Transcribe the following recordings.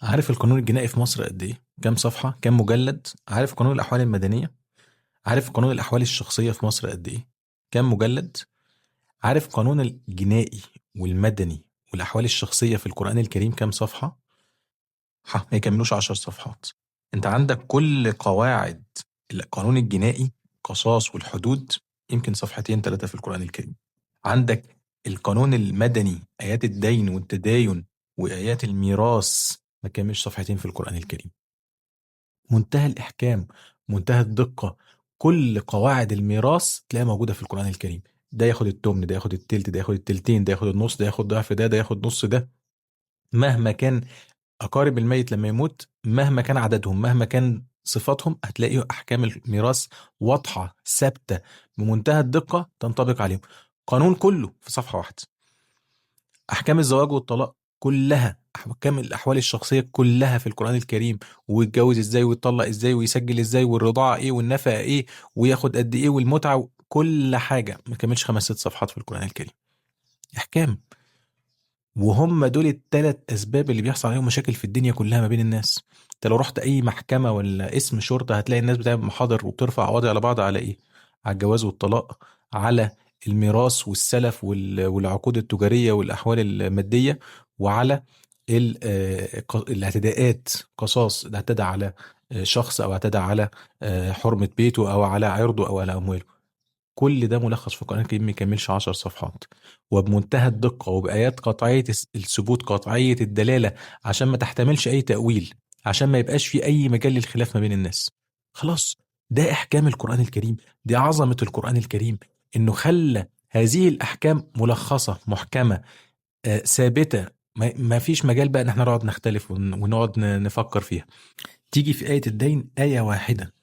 عارف القانون الجنائي في مصر قد ايه؟ كام صفحة؟ كام مجلد؟ عارف قانون الأحوال المدنية؟ عارف قانون الأحوال الشخصية في مصر قد ايه؟ كام مجلد؟ عارف قانون الجنائي والمدني والأحوال الشخصية في القرآن الكريم كام صفحة؟ ما يكملوش 10 صفحات. انت عندك كل قواعد القانون الجنائي، قصاص والحدود، يمكن صفحتين 3 في القرآن الكريم. عندك القانون المدني، آيات الدين والتداين وآيات الميراث، ما كملش صفحتين في القرآن الكريم. منتهى الإحكام، منتهى الدقة، كل قواعد الميراث تلاقيها موجودة في القرآن الكريم. ده ياخد التمن، ده ياخد التلت، ده ياخد التلتين، ده ياخد النص، ده ياخد ضعف ده، ده ياخد نص ده. مهما كان أقارب الميت لما يموت، مهما كان عددهم، مهما كان صفاتهم، هتلاقي أحكام الميراث واضحة ثابتة بمنتهى الدقة تنطبق عليهم. قانون كله في صفحة واحدة. أحكام الزواج والطلاق كلها، أحكام الأحوال الشخصية كلها في القرآن الكريم، ويتجوز إزاي ويتطلق إزاي ويسجل إزاي والرضاعة إيه والنفقة إيه وياخد قد إيه والمتعة، كل حاجة ما كملش 5-6 صفحات في القرآن الكريم. أحكام. وهم دول الثلاث أسباب اللي بيحصل عليهم مشاكل في الدنيا كلها ما بين الناس. انت لو رحت أي محكمة ولا اسم شرطة هتلاقي الناس بتعمل محاضر وبترفع قواضي على بعض، على إيه؟ على الجواز والطلاق، على الميراث والسلف والعقود التجارية والأحوال المادية، وعلى الاعتداءات، قصاص ده اعتدى على شخص أو اعتدى على حرمة بيته أو على عرضه أو على أمواله. كل ده ملخص في القرآن الكريم، ما يكملش 10 صفحات، وبمنتهى الدقة وبآيات قطعية الثبوت، قطعية الدلالة، عشان ما تحتملش أي تأويل، عشان ما يبقاش في أي مجال للخلاف ما بين الناس. خلاص، ده إحكام القرآن الكريم، دي عظمة القرآن الكريم، إنه خلى هذه الأحكام ملخصة محكمة، ثابتة، ما فيش مجال بقى إن احنا نقعد نختلف ونقعد نفكر فيها. تيجي في آية الدين آية واحدة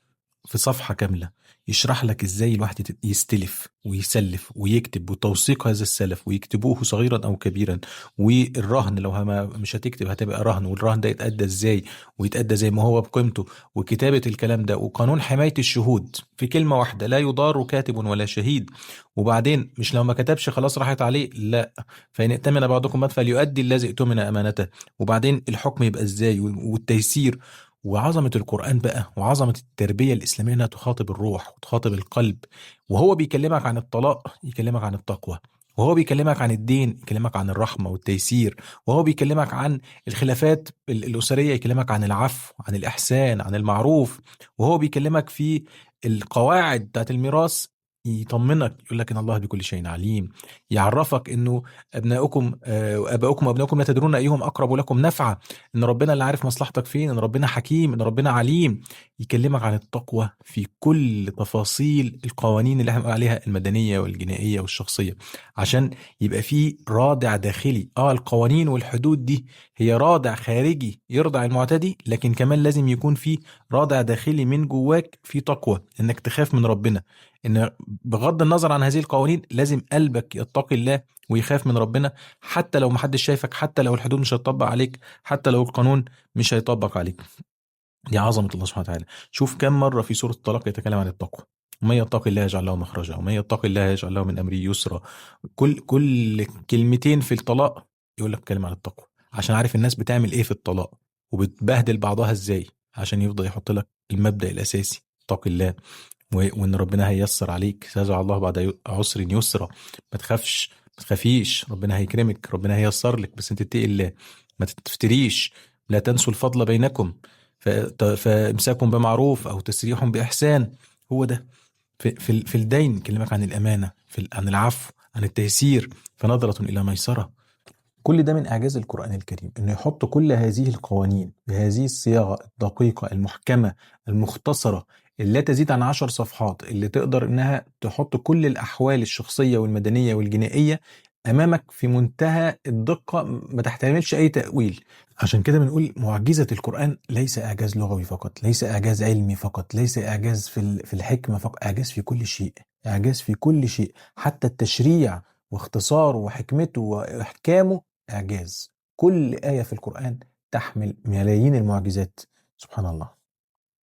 في صفحة كاملة يشرح لك إزاي الواحد يستلف ويسلف ويكتب، وتوثيق هذا السلف، ويكتبوه صغيرا أو كبيرا، والرهن لو مش هتكتب هتبقى رهن، والرهن ده يتأدى إزاي ويتأدى زي ما هو بقيمته، وكتابة الكلام ده، وقانون حماية الشهود في كلمة واحدة، لا يضار كاتب ولا شهيد. وبعدين مش لو ما كتبش خلاص راحت عليه، لا، فإن ائتمن بعضكم بعضا فليؤدي الذي ائتمن أمانته. وبعدين الحكم يبقى إزاي، والتيسير. وعظمة القرآن بقى وعظمة التربية الإسلامية إنها تخاطب الروح وتخاطب القلب. وهو بيكلمك عن الطلاق يكلمك عن التقوى، وهو بيكلمك عن الدين يكلمك عن الرحمة والتيسير، وهو بيكلمك عن الخلافات الأسرية يكلمك عن العفو، عن الإحسان، عن المعروف، وهو بيكلمك في القواعد بتاعت الميراث يطمنك يقول لك إن الله بكل شيء عليم، يعرفك إنه أباؤكم وأبناؤكم لا تدرون أيهم أقرب لكم نفعا، إن ربنا اللي عارف مصلحتك فين، إن ربنا حكيم، إن ربنا عليم. يكلمك عن التقوى في كل تفاصيل القوانين اللي احنا بنقول عليها المدنية والجنائية والشخصية، عشان يبقى في رادع داخلي. القوانين والحدود دي هي رادع خارجي يرضع المعتدي، لكن كمان لازم يكون في رادع داخلي من جواك في تقوى، إنك تخاف من ربنا، إن بغض النظر عن هذه القوانين لازم قلبك يتقي الله ويخاف من ربنا، حتى لو محدش شايفك، حتى لو الحدود مش هتطبق عليك، حتى لو القانون مش هيطبق عليك. دي عظمة الله سبحانه وتعالى. شوف كم مرة في سورة الطلاق يتكلم عن التقوى، ومن يتق الله يجعل له مخرجا، ومن يتق الله يجعل له من أمره يسرا. كل كلمتين في الطلاق يقول لك كلمة عن التقوى، عشان عارف الناس بتعمل ايه في الطلاق وبتبهدل بعضها ازاي، عشان يفضل يحط لك المبدأ الأساسي اتق الله، وإن ربنا هيسر عليك، سيجعل الله بعد عسر يسرا. ما تخافش، ما تخافيش، ربنا هيكرمك، ربنا هيسر لك، بس انت اتقي الله، ما تفتريش، لا تنسوا الفضل بينكم، فامساكم بمعروف أو تسريح بإحسان. هو ده في الدين يكلمك عن الأمانة، عن العفو، عن التيسير، فنظرة إلى ميسرة. كل ده من إعجاز القرآن الكريم، إنه يحط كل هذه القوانين بهذه الصياغة الدقيقة المحكمة المختصرة اللي لا تزيد عن 10 صفحات، اللي تقدر إنها تحط كل الأحوال الشخصية والمدنية والجنائية أمامك في منتهى الدقة، ما تحتملش أي تأويل. عشان كده بنقول معجزة القرآن ليس إعجاز لغوي فقط، ليس إعجاز علمي فقط، ليس إعجاز في الحكمة فقط، إعجاز في كل شيء، إعجاز في كل شيء، حتى التشريع واختصاره وحكمته وإحكامه إعجاز. كل آية في القرآن تحمل ملايين المعجزات، سبحان الله.